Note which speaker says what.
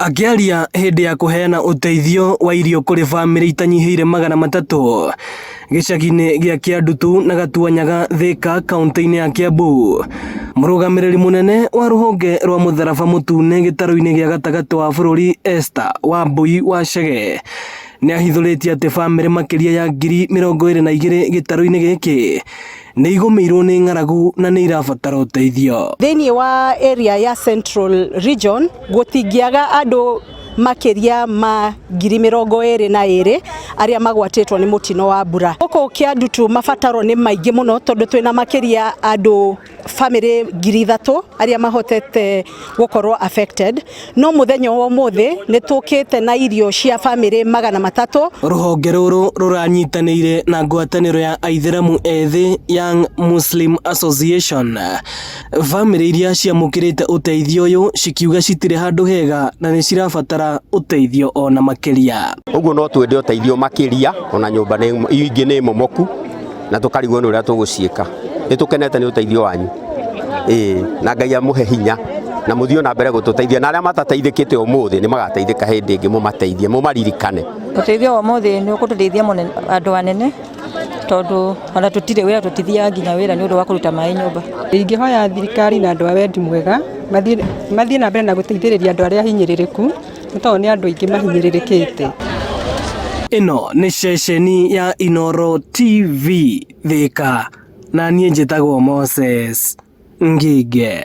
Speaker 1: Akĩaria hĩndĩ ya kũheana ũteithio wa irio kũrĩ bamĩrĩ itanyihĩire 300 gĩcagi-inĩ gĩa Kĩandutu na Gatuanyaga Thika kaunti-inĩ ya Kiambu, mũrũgamĩrĩri mũnene wa rũhonge rwa mũtharaba mũtune gĩtarũ-inĩ gĩa gatagatĩ wa bũrũri Esther Wambui wa Chege nĩ ahithũrĩtie atĩ bamĩrĩ makĩria ya 22,000 gĩtarũ-inĩ gĩkĩ nĩ igũmĩirwo nĩ ng'aragu na nĩ irabatara ũteithio.
Speaker 2: Thĩinĩ wa area ya Central Region gũtingĩaga andũ makĩria ma 22,000 arĩa magwatĩtwo nĩ mũtino wa mbura. Gũkũ Kĩandutu mabataro nĩ maingĩ mũno tondũ twĩna makĩria andũ bamĩrĩ 3,000 arĩa mahotete gũkorwo affected, no mũthenya wa ũmũthĩ nĩ tũkĩte na irio cia bamĩrĩ 300.
Speaker 1: Rũhonge rũrũ rũranyitanĩire na ngwatanĩro ya aithĩramu ethĩ Young Muslim Association. Bamĩrĩ iria ciamũkĩrĩte ũteithio ũyũ cikiuga citirĩ handũ hega na nĩ cirabatara ũteithio ona makĩria.
Speaker 3: Ũguo no twende ũteithio makĩria, ona nyũmba ingĩ nĩ momoku na tũkarigwo nĩ ũrĩa tũgũciĩka. Nĩ tũkenete nĩ ũteithio wanyu, ĩĩ, na Ngai amũhe hinya na mũthiĩ na mbere gũtũteithia, na arĩa matateithĩkĩte ũmũthĩ nĩ magateithĩka hĩndĩ ĩngĩ, mũmateithie, mũmaririkane.
Speaker 4: Ũteithio wa ũmũthĩ nĩ ũkũtũteithia mũno andũ anene, tondũ ona tũtirĩ wĩra, tũtithiaga nginya wĩra nĩ ũndũ wa kũruta maĩ nyũmba.
Speaker 5: Ingĩhoya thirikari na andũ a wendi mwega mathiĩ na mbere na gũteithĩrĩria andũ arĩa ahinyĩrĩrĩku, nĩ tondũ nĩ andũ aingĩ mahinyĩrĩrĩkĩte.
Speaker 1: Ĩno nĩ ceceni ya Inooro TV Thika, na niĩ njĩtagwo Moses Ngige.